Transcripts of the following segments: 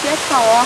Tau.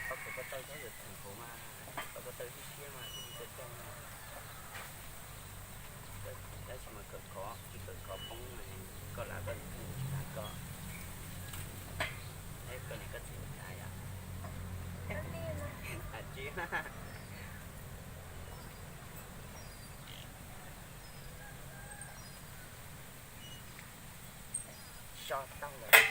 Tau ko taw txhob yuav txim qhov mas, tau ko taw siab siab mas tsis tau coj. Tab sis mas kawm khov, tsis kawm khov poob, koj lav koj niam koj txiv tas koj, koj niam koj txiv tas yom. Tsis so tau lawm.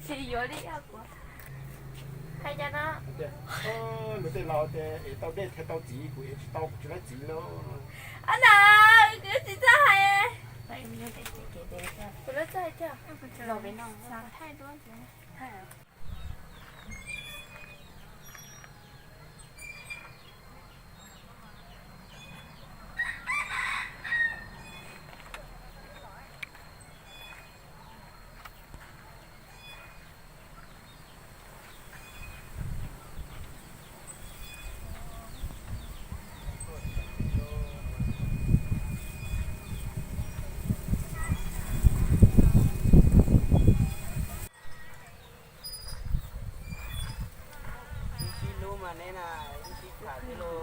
Tsis yuav li. Hais cas no? Luag tej laus tias es tau dej thiaj tau txiv, kuv es tsis tau kuv tsis laib txiv lauj. Ab na, kuv tsis txawj hais. Kuv txawj hais tiag. Ib sib hlub mas neb na, ib sib tham thiab lauj. Tham lus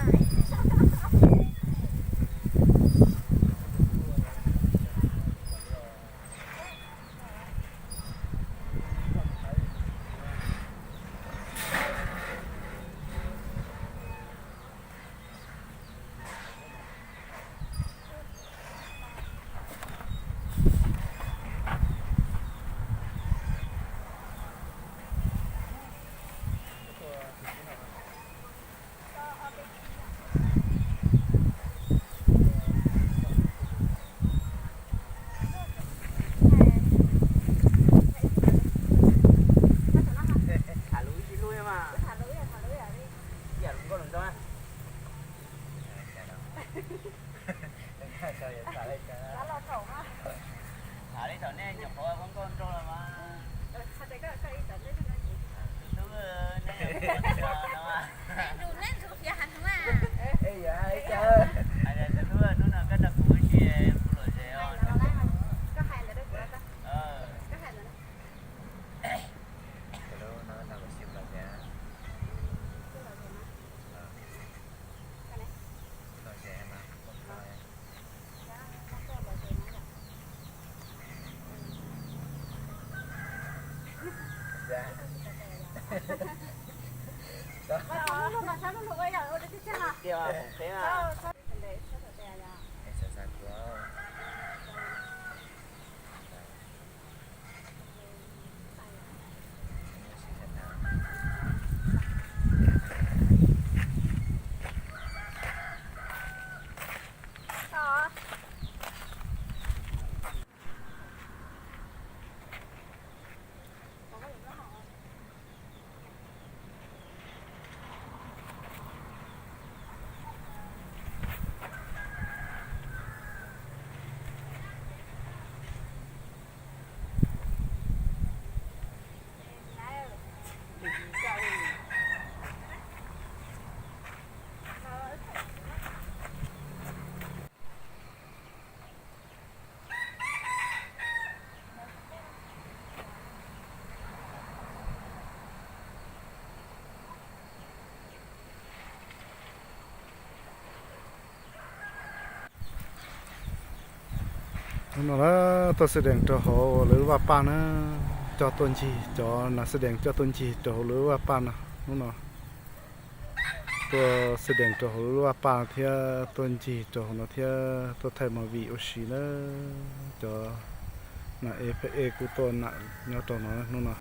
ib sib hlub mas. Ib yam lus nkauj lus nraug. Tham li thaum nej nyuam qhuav ua nkauj nraug los mas. Tus tub, neb nyuam qhuav no mas. Hais tias tus tub, hnub no koj nrog kuv ua si, kuv luam zes. Hnub no na, tuaj xwb dees rau hauv lawv lub vaj paj na, coj tuaj ncig, cov nas xwb dees coj tuaj ncig rau hauv lawv lub vaj paj no. Hnub no tuaj xwb dees rau hauv lub vaj paj thiab tuaj ncig rau hauv no thiab tuaj thaij movie ua si na. Cov nas e pheej e kuj tuaj nam nyob rau no hnub no.